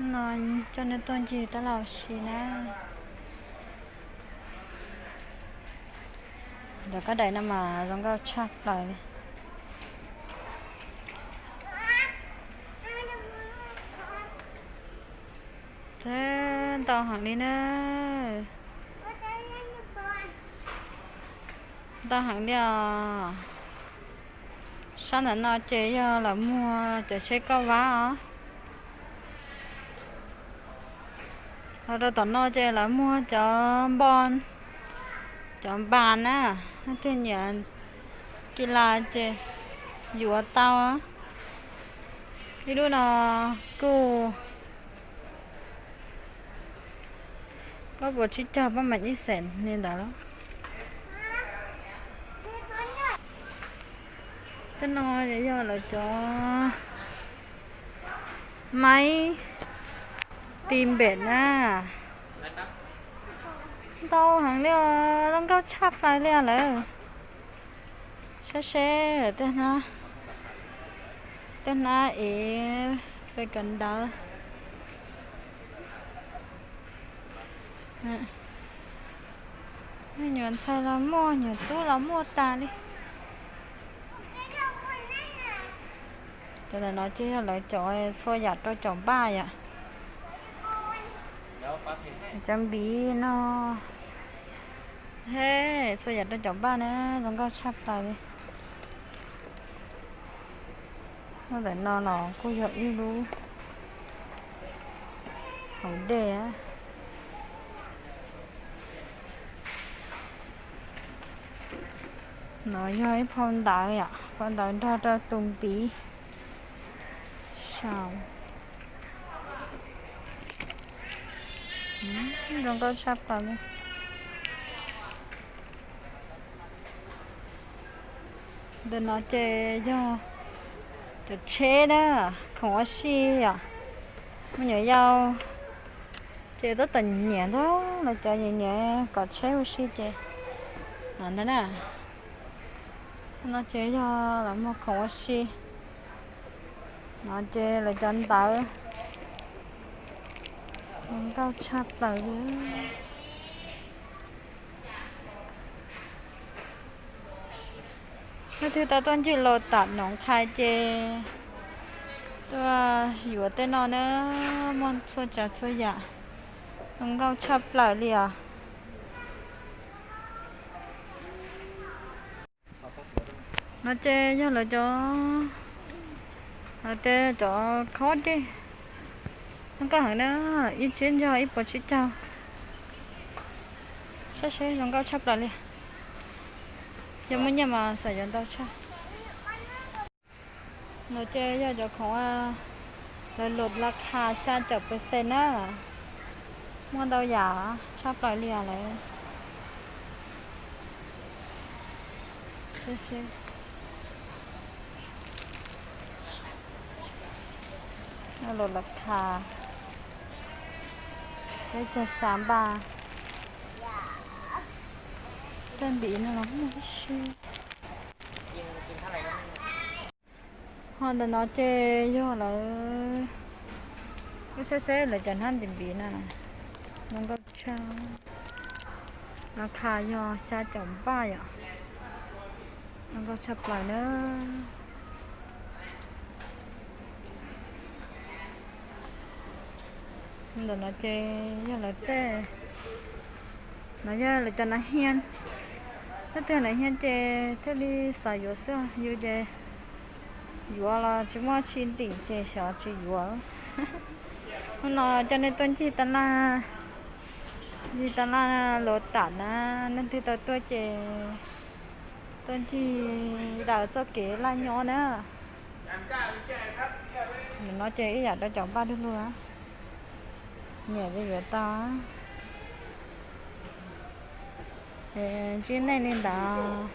No coj nej tuaj ncig tab laj ua si na. Cov kab daim no mas zoo nkauj tshaj plaws li. Ntau heev li na. Ntau heev li os. Sab ntawm no ces yog lawv muag cov tsheb kauj vab os. Los rau tom no ces lawv muag cov npo, cov npas na, leej twg nyiam kis las ces yuav tau. Ib lub no kuj plaub puas tsib caug pab mas ib xees li ntawd lauj. Tej no yog lawv cov maib ti npem na. Ntau heev li os, zoo nkauj tshaj plaws li os lawm. Saib seb, tej hnab ev pes kawm ntawv. Nyuam ntxhais los muaj, nyuam tub los muaj tas li. Cov ntawm no ces yog lawv cov txhua yam rau caum npaj yom. Cov npiv no, he, txhua yam rau caum npaj na, zoo nkauj tshaj plaws li. Lub ntawm no los kuj yog ib lub hauv dej. No yog ib phau ntawv yom, phau ntawv nrog rau tus npiv sau. Zoo nkauj tshaj plaws li. Ntawm no ces yog cov tsheb na, khoom ua si yom. Me nyuam yaus ces tab tom nyiam ntag, lawv cov nyiam nyiam kom tsheb ua si ces no ntag na. No ces yog lawv muag khoom ua si. No ces lawv cov ntawv zoo nkauj tshaj plaws li. Leej twg tau tuaj ncig Los Tam Noov Qhais ces tuaj yuav tej no na, muaj txhua tsav txhua yam, zoo nkauj tshaj plaws li os. No ces yog lawv cov, lawv tej cov khob dej, zoo nkauj heev na, ib txhiab ntog ib puas tsib caug. Saib seb zoo nkauj tshaj plaws li. Yog muaj nyiaj mas xav yuav ntau tshaj. No ces yog cov khoom lawv lus las khas xya caum percent na. Muaj ntau yam tshaj plaws li os lawm. Lus las khas peb caug xya npaj. Tej npiv no los muaj ib si. Ho ntawm no ces yog lawv, wb saib seb lawv cov hnab ntim npiv na, zoo nkauj tshaj. Las khas yog xya caum npaj yom, zoo nkauj tshaj plaws na. Ntawm no ces yog lawv tej, no yog lawv cov nav hia. Leej twg nav hia ces thiaj li xav yuav xwb, yus ces yuav los tsis muaj tsi ntim ces xyov tsis yuav. Hnub no coj nej tuaj ncig tas laj, ncig tas laj Los Tam na, leej twg tau tuaj ces tuaj ncig daws txoj kev laj nyob na. Nim no ces ib yam rau caum npaj dub lug, nyiam li yuav tau. Ntsib nej li ntawd.